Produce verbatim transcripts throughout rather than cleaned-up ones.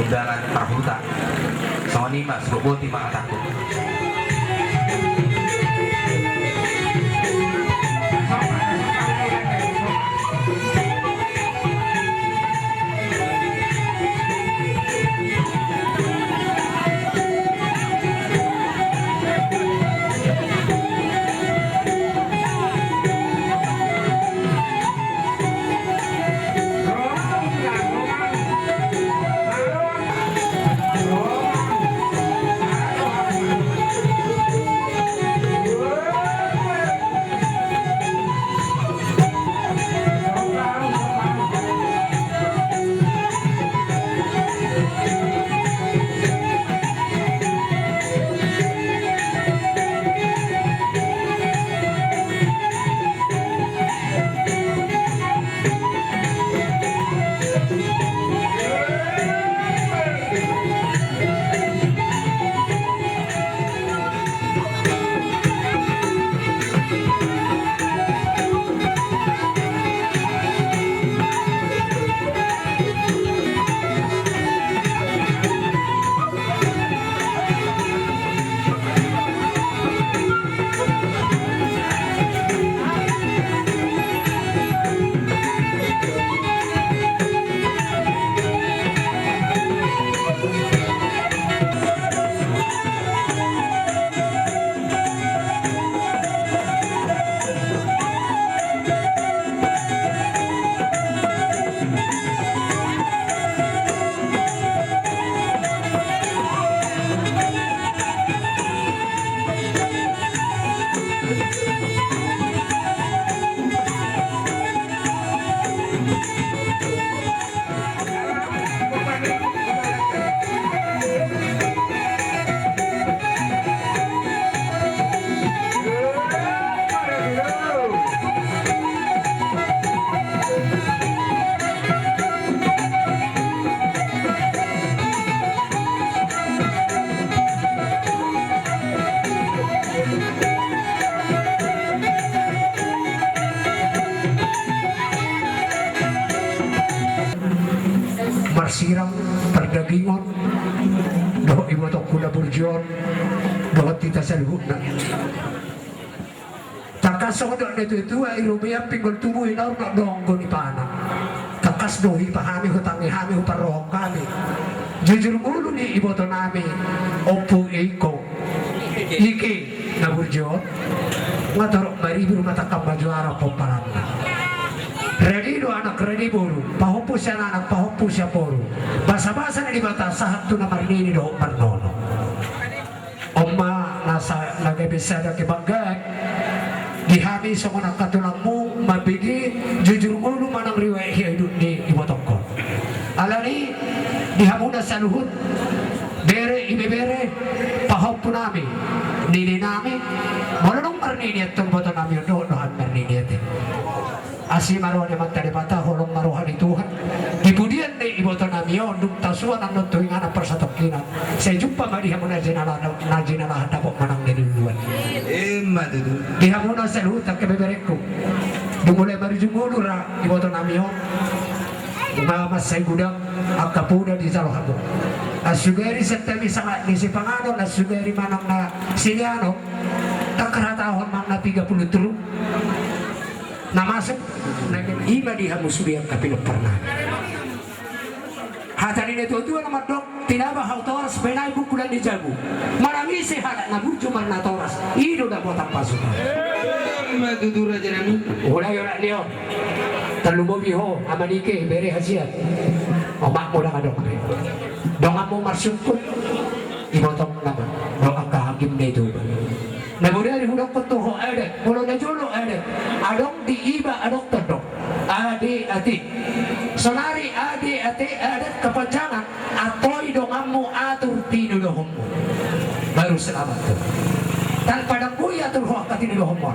Undangan parhuta. Songon i ma, suhut boti ma hatangku. Marsirang pardagingon dohot ibotongku na burju on dohot hita saluhutna. Tangkas songon dok ni natuatua, i Roma i pinggol tubu, i na ur na dong goni pana. Tangkas do hupahami, hutangi hami, huparrohahon hami jujur ngolu ni ibotonami Ompu Iko, Ike na burju on. Nga torop maribur ma tangkas ma juara pomparanna. Radi do anak, radi boru, pahompu sian anak, pahompu sian boru. Basabasa na di Batak sahat tu na marnini dohot marnono. On ma na sa-, na gabe sada kebanggaan di hami songon angka tulangmu, mambege jujur ngolu manang riwayat hidup ni ibotongkon. Alani di hamuna saluhut, bere, ibebere, pahompunami, nininami, molo dung marnini antong ibotonami on, dohot do hami marnini ate. Asi ma roha ni Amanta Debata, holong ma roha ni Tuhan. Di pudian ni ibotonami on dung tasuan annon tu inganan parsatongkinan, sai jumpa ma di hamu na jinalahan, na jinalahan dapot manang na niluluan. Ima tutu. Di hamu na saluhut angka beberengku, dung mulai marujung ulu ra ibotonami on, ma mansai godang angka poda dijalo hamu. Ansugari santabi sanga ni sipanganon, ansugari manang na silianon, tangkar hatahon manang na piga pulu truk. Na masuk, na ima di hamu sude angka pinomparna. Hata ni natuatua na mandok, tinaba hau toras, baen aek bungkulan ni jabu. Manang ise halak na burju marnatoras, i do dapotan pasupasu. Ima tutu rajanami. Ula i olat ni on. Tarlumobi ho, Ama Nike, bere hasian. Omakmu ndang adong be. Donganmu marsungkun. Ibotongna ma dohot angka hakim na i Toba. Na bodari hudokkon tu ho adat, molo na jolo adat, adong di iba adong tondok. Ade ate. Saonari ade ate adat kepanjangan, antoi donganmu atur tinudohonmu. Baru selamat tu. Tanpa dang boi atur ho angka tinudohonmu.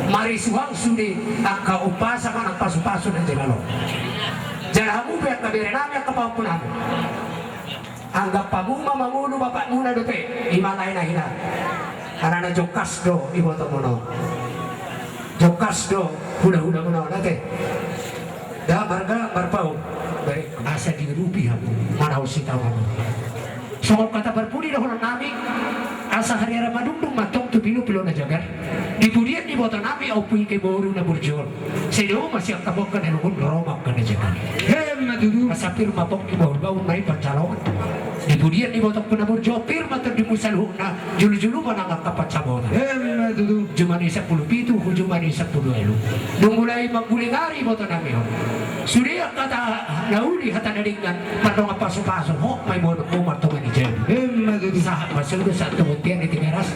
Marisuang sude angka umpasa manang pasupasu na jinalo. Jala hamu pe angka berenami, angka pahompunami. Anggap hamu ma mangolu bapakmuna dope, ima lae na hinan. Harana jongkas do ibotomuna on. Jongkas do hulahula muna on ate. Da marga marpaung. Baik. Asa diurupi hamu manaon sitaonon. Songon hata parpudi dohonon nami, asa hariara madungdung ma antong tu pilopilo na jagar. Di pudian ni iboto nami Ompu Ike boru na burju on. Sai dao ma sian hamu angka na lungun, ro ma angka na jagar. Emma tutu. Asa pir ma pongki, bahulbahul ma i pansalongan. Di pudian ni ibotongku na burju on, pir ma tondimuna saluhutna, jolojolo ma nang angka pansamotan. Emma tutu. Jumadi sampulu pitu, jumadi sampulu ualu. Dung mulai mangguling ari iboto nami on. Sude angka na uli hata na denggan, mardongan pasupasu, hot ma i boanonmu martonga ni jabu. Emma tutu. Sahat ma sude sahat tu bontean ni Tigaras.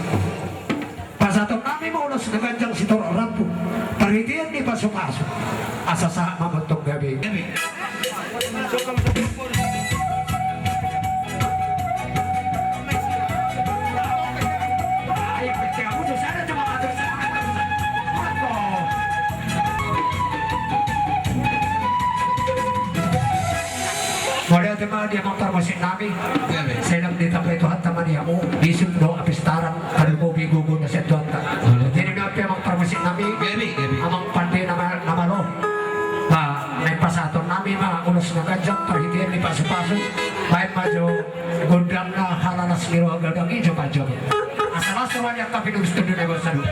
Pasahaton nami ma ulos na ganjang sitorop rambu. Parhitean ni pasupasu. Asa sahat ma antong gabe. Gabe. Mauliate ma di amang parmusik nami. Sai lam ditambai Tuhanta ma di hamu bisuk dohot apistaran, parbue gogo na sian Tuhanta. Jadi nunga pe amang parmusik nami, amang pande na malo. Ba, naeng pasahaton nami ma ulos na ganjang parhitean ni pasupasu. Baen ma jo gondangna halalas ni roha godang i jo pajoge. Asa las roha ni angka pinurus tu duna basa du.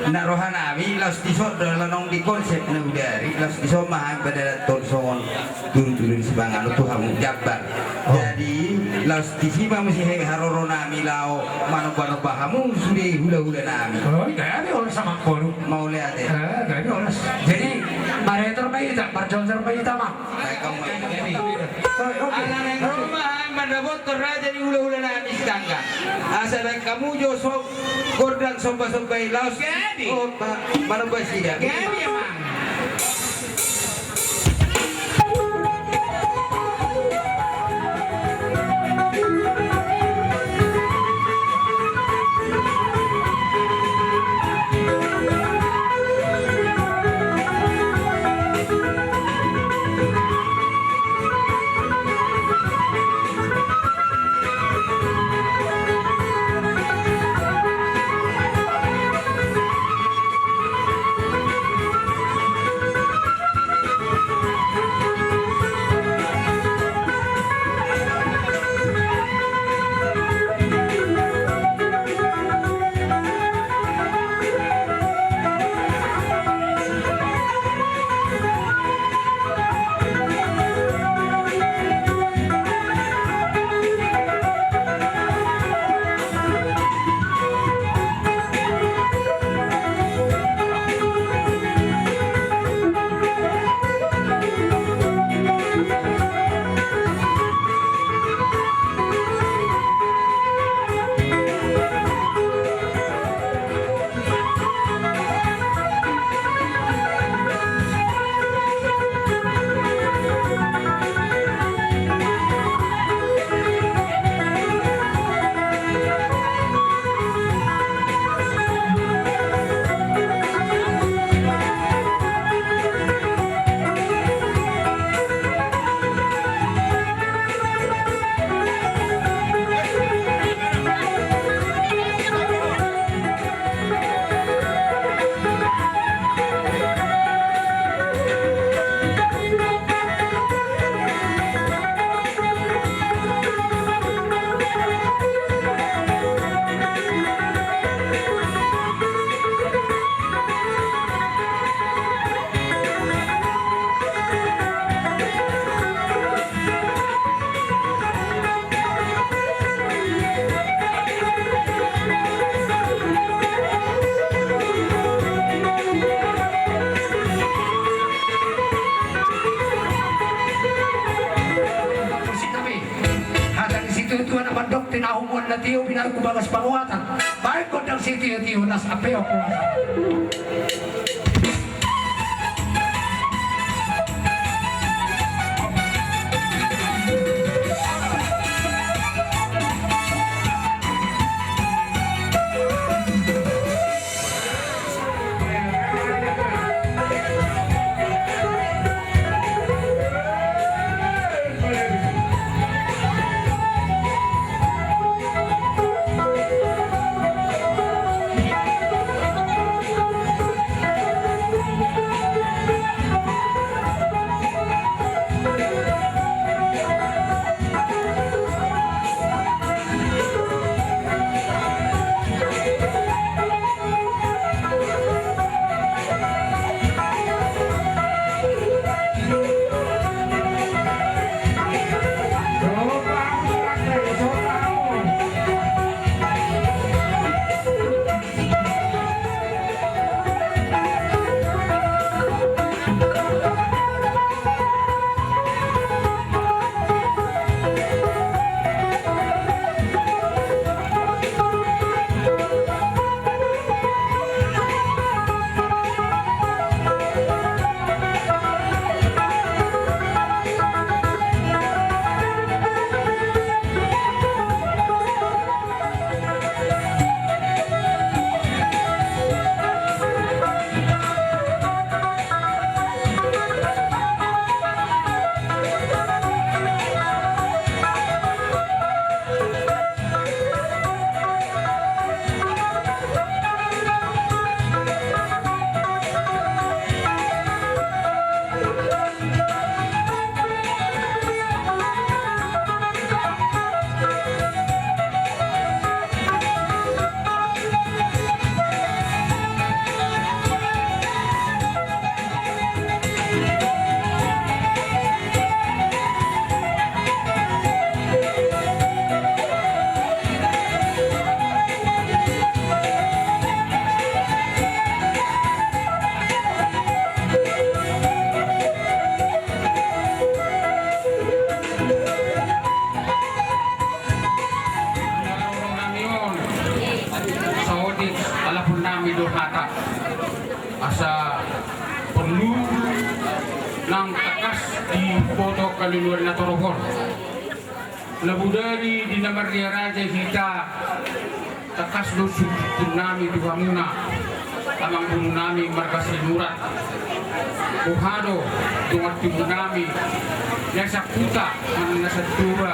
Na roha nami laos dison do, ala naung di konsep na hudari, laos dison ma hami padalanhon songon tudutudu ni sipanganon tu hamu jambar. Oh. Jadi laos disi ma muse haroro nami laho manombanomba hamu sude hulahula nami. Oh, gabe horas amangboru. Mauliate. Eh, gabe horas. Jadi maretor ma hita, marjolsor ma hita, Amang. Baik, kamu main. Oke. Ala naeng ro ma hami mandapothon raja ni hulahula nami Sitanggang. Asa dang hamu jo so gondang sombasomba i laos. Gabe. Oh, ma-, manomba sida. Gabe, Amang. Hata ni situatua na mandok, tinahu mual na tio, binahen tu bagas pamuatan. Baen gondang sitiotio, las ape opo. Di luar na torop on. Na bodari di na marria raja hita, tangkas do sungkunnami tu hamuna, amangbonunami marga Sinurat. Boha do dongan tubunami na sahuta manang na satua,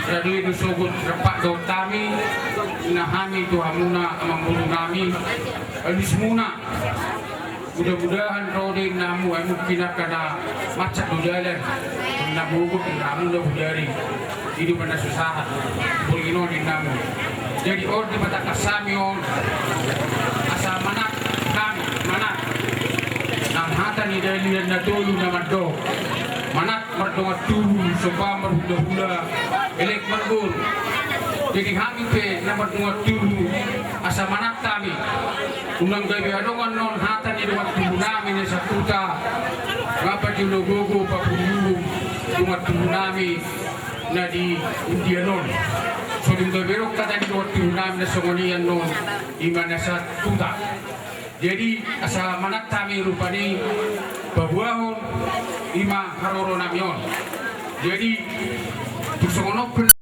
rade do sogot rap dohot hami, na hami tu hamuna amangbonunami, alusmuna. Mudah-mudahan ro do innamu, ai mungkin angka na macet do dalan, na mogot innamu na bodari, i do na susahan, borngin on innamu. Jadi on dipatangkas hami on, asa manat hami, manat. Nang hata ni dalihan na tolu na mandok, manat mardongan tubu, somba marhula-hula, elek marboru. Jadi hami pe na mardongan tubu, asa manat hami. Unang gabe adong annon hata ni dongan tubunami na sahuta, nga pajolo gogo papungu dongan tubunami na di hundian on. So dung gabe adong hata ni dongan tubunami na songon i annon, i ma na sahuta. Jadi asa manat hami rupani paboahon i ma haroronami on. Jadi tung songon on pe